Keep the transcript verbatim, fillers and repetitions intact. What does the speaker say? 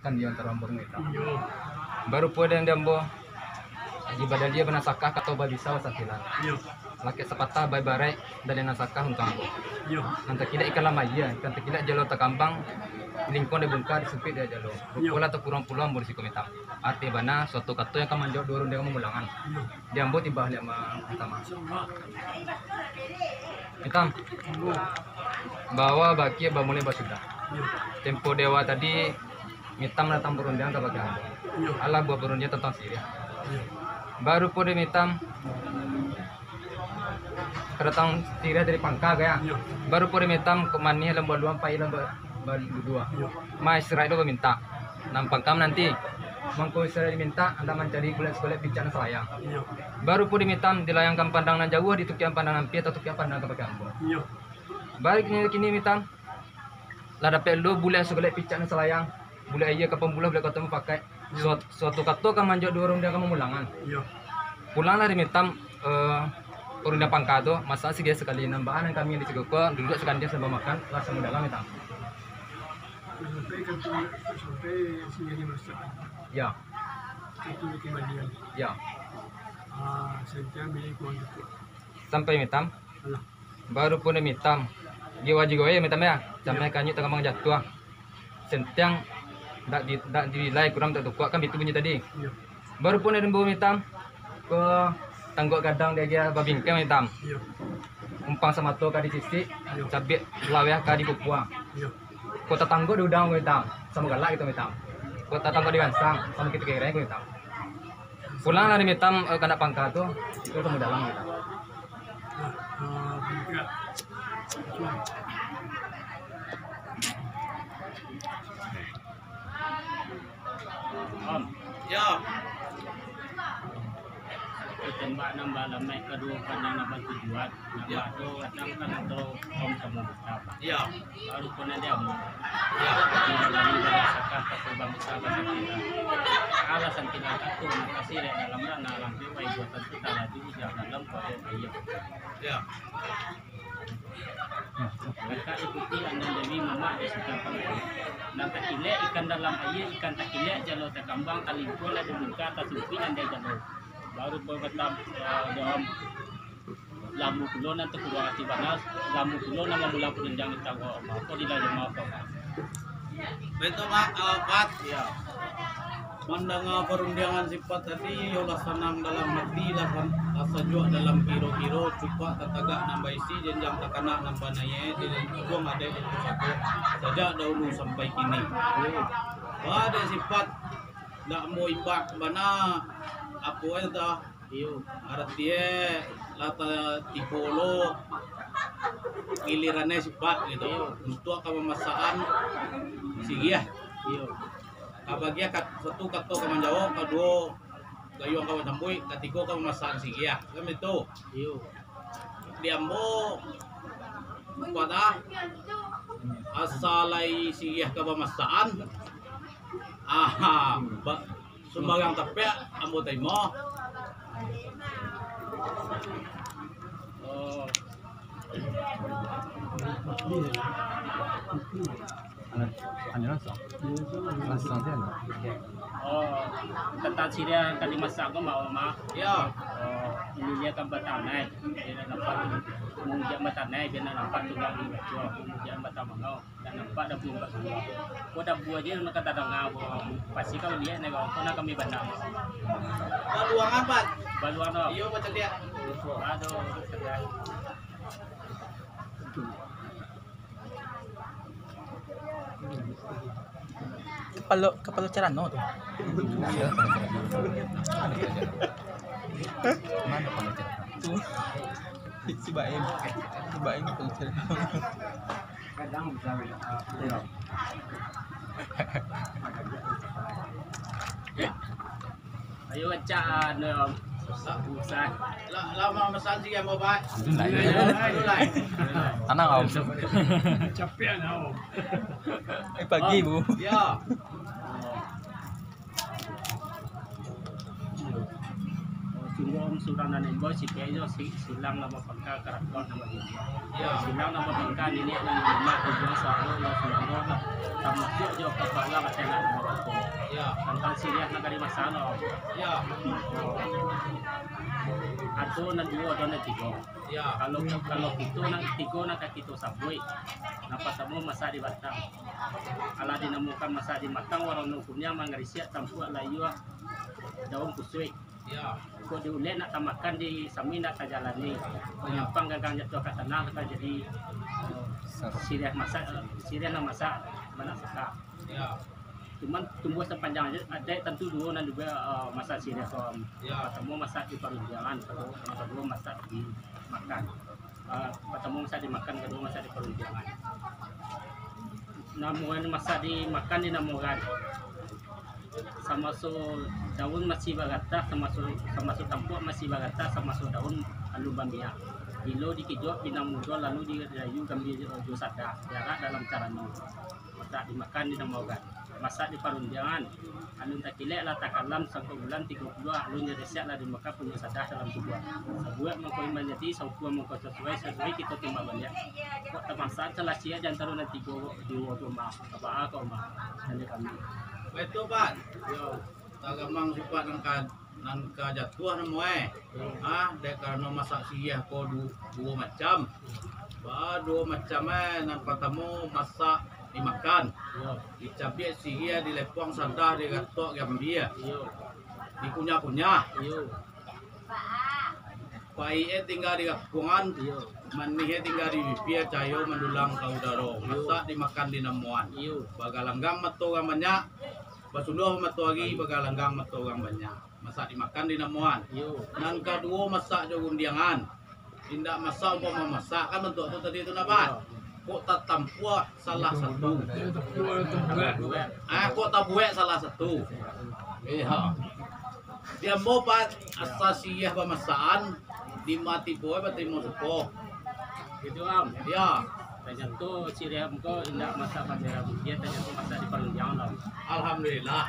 Kan di antaro ambo dengan Mitam. Iyo. Barupo den di ambo, Haji Badalia banasakah kato babisa basantilan. Iyo. Lakek sapatah baibaraik dari nasakah untuang ambo. Iyo. Nan takilek ikan lah mayie, nan takilek jalo takambang, lingkuang dek bungka, disumpik dek jalo. Iyo. Rupo lah takurang pulo ambo di siko Mitam. Arati bana, suatu kato yang ka manjawab duo rundiang mamulangan. Iyo. Di ambo tibo liak ma-, Mitam. Insyaallah. Mitam. Ambo. Bawa bakeh bamulai basudah. Iyo. Tempo dewa tadi, Mitam datang barundiang ka bakeh ambo. Iyo. Alah buah barundiang tantang siriah. Iyo. Barupo di Mitam, ka datang siriah dari pangka ka, yo? Iyo. Barupo di Mitam, kok manih lam baluang, pahia lam ba-, badudua. Iyo. Ma istirahat dulu bamintak. Nan pangka mananti. Mangko istirahat dimintak, andak mancari bulek sakulek picak nan salayang. Iyo. Barupo di Mitam, dilayangkan pandang nan jauah, ditukiakan pandang nan ampia, tatukiak pandang ka bakeh ambo. Iyo. Baliak kini, kini Mitam. Lah dapek lo bulek sakulek picak nan salayang, bulek aia ka pambuluah, bulek kato mupakaik. Iyo. Suat-, suatu kato ka manjawab duo rundiang ka mamulangan. Iyo. Pulanglah di Mitam, eh, rundiang pangka tu, masak siriah sakali, nan baa nan kami di siko ko duduak sakandiang sambah makan, lah samo dalam Mitam. Sampai kato, sampai siriah dimasak. Yo. Kato kambalian. Yo. Ah, santiang bili kuang cukuik. Sampai Mitam. Alah. Barupo di Mitam. Giwa jigo e Mitam yo. Sampai kanyut takambang jatuah. Santiang dak di, dak dilai kurang dak tukuak kan bitu bunyi tadi. Iyo. Barupo di ambo Mitam. Ko tanggok gadang diagiah babingkang Mitam. Iyo. Umpang samato ka disisik, iyo, cabiak laweh ka dipupua. Iyo. Ko tatanggo di udang Mitam, samo galak kito Mitam. Ko tatanggo di gansang, samo kito kereng Mitam. Pulanglah di Mitam, eh, kandak pangka tu, kito samo dalam Mitam. Om. Yo. Tembak nan balamaik kaduo pandang nan batujuan. Yo. Nambah tu kadang kan antaro om samo Mitam. Yo. Baru pun ado om. Yo. Sakah ka kurban besar ka santila. Alah santila kato, makasih dek dalam rana lampu pai buatan tu talaju ijak dalam pada aia. Yo. Kakak ikuti andan dari mamak di Sutan Pangkal. Nan takilek ikan dalam aia, ikan takilek jalo takambang, talingkuang lah di muka, tasumpik andai jalo. Baru pun kata, eh, dalam lambu pulo nan takuruang ati bana, lambu pulo nan mamulang parundiang di tangah. Mako dilah jamaah. Baitu, Mak, eh, Pat. Yo. Mandanga parundiangan si Pat tadi, yo lah sanang dalam ati, lah san-, lah sajuak dalam kiro-kiro, cupak tatagak nan baisi, janjang takanak nan banaiak, di dalam tubuah adaik di pusako, sajak dahulu sampai kini. Wah, dek si Pat, ndak ambo ibak bana, apo e tah, Iyo. Arati e, lah ta-, tibo lo giliran e si Pat gitu. Iyo. Untuak ka mamasaan siriah. Iyo. Ka bagian kat-, satu kato ka manjawab, kaduo gayuang ka manambuik, katigo ka mamasaan siriah. Kan itu. Iyo. Di ambo, Pat ah, asa lai siriah ka mamasaan. Aha, ba-, sumbarang tapiak ambo tarimo. Oh. Anu, anu langsung. Langsung saja, anu. Oh, tantang siriah ka dimasak ko, Mak, Mak? Yo. Oh, ini dia kan batanai. Dia nampak. Mungkin batanai, dia nampak tunggang di baju. Mungkin batang mangau. Dak nampak dabua, nampak dabua. Ko dabua je nan ka tadanga, pasti kau liek neh, kau pernah kami bandang. Baluang apat. Baluang tu. Iyo, baca liek. Aduh, sedap. Kapalo, kapalo carano tu. Mano kapalo carano? Tu. Si Baim. Si Baim kapalo carano. Ayo, rancak, anu, Om. Susah. Lah, lah, ma-, masan siriah, Om, Pak. Alhamdulillah. Alhamdulillah. Tanang, Om. Capek, nah, Om. Eh, pagi, Bu. Ya. Sungguah, Om, surang nan imbau, sikainyo si-, silang nan bapangka, karakot nan bagigiang. Ya. Silang nan bapangka, niniak nan bamak, tujuan sahalo, nan sumando, tamasuak jo kapalo, ateh nan bapangka. Tantang siriah nagari masak lo. Ya. Ado nan duo, ado nan tigo. Ya. Kalau, kalau kito nan tigo nan ka kito sabuik, nan partamo masak di batang. Alah dinamokan masak di batang, warano kuniang, mangarisiak, tampuak, layua, daun pusuik. Ya. Kok diulek nak tamakan, di sami nak tajalani. Ya. Manyampang gagang jatuah ka tanah, ka jadi, eh, siriah masak, siriah nan masak, masak saka. Ya. Cuman tumbuah sapanjang adaik, tantu duo nan duo, eh, masak siriah ko. Ya. Partamo masak di parundiangan, kaduo, kaduo masak di makan. Eh, partamo masak di makan, kaduo masak di parundiangan. Namoan masak di makan dinamoan. Samaso daun masih bagatah, samaso, samaso tampuak masih bagatah, samaso daun alun bamiak. Bilo dikijok pinang mudo, lalu dirayu gambia jo sadah, diarak dalam carano. Masak di makan dinamoan. Masak di parundiangan, alun takilek lah takalam, sangko bulan tigo puluah, alun nyo resiak lah dimakan punyo sadah dalam tubuah. Sabuak mangko imbang jadi, saukua mangko sasuai, sasuai kito timbang baliak. Kok tamasak salah siak di antaro nan tigo, duo tu mah, kabaa ko mah, tanya kami. Baitu, Pak. Yo. Tagamang sifat nan ka, nan ka jatuah namo, eh. Ah, dek karano masak siriah ko du-, duo macam. Ba, duo macam, eh. Nan partamo masak dimakan. Yo. Dicabiak siriah, dilepuang sadah, digatok gambia. Yo. Dikunyah-kunyah. Yo. Paik e tingga di gapuangan, iyo, manih e tingga di bibia, cahayo mandulang ka udaro. Iyo. Masak dimakan dinamoan. Iyo. Bagalanggang mato urang banyak, basuluah matoari, bagalanggang mato urang banyak. Masak dimakan dinamoan. Iyo. Nan kaduo, masak jo rundiangan. Indak masak umpamo masak, kan bantuak tu tadi tu, nah, Pak? Iyo. Kok tatampuah salah satu. Ah, kok tabuek salah satu. Iyo. Di ambo, Pak, asa siriah bamasakan, di ma tibo, eh, batimo suko. Gitu, Am. Yo. Tanyato siriah ko indak masak pabera bukia, tanyato masak di parundiangan, Am. Alhamdulillah.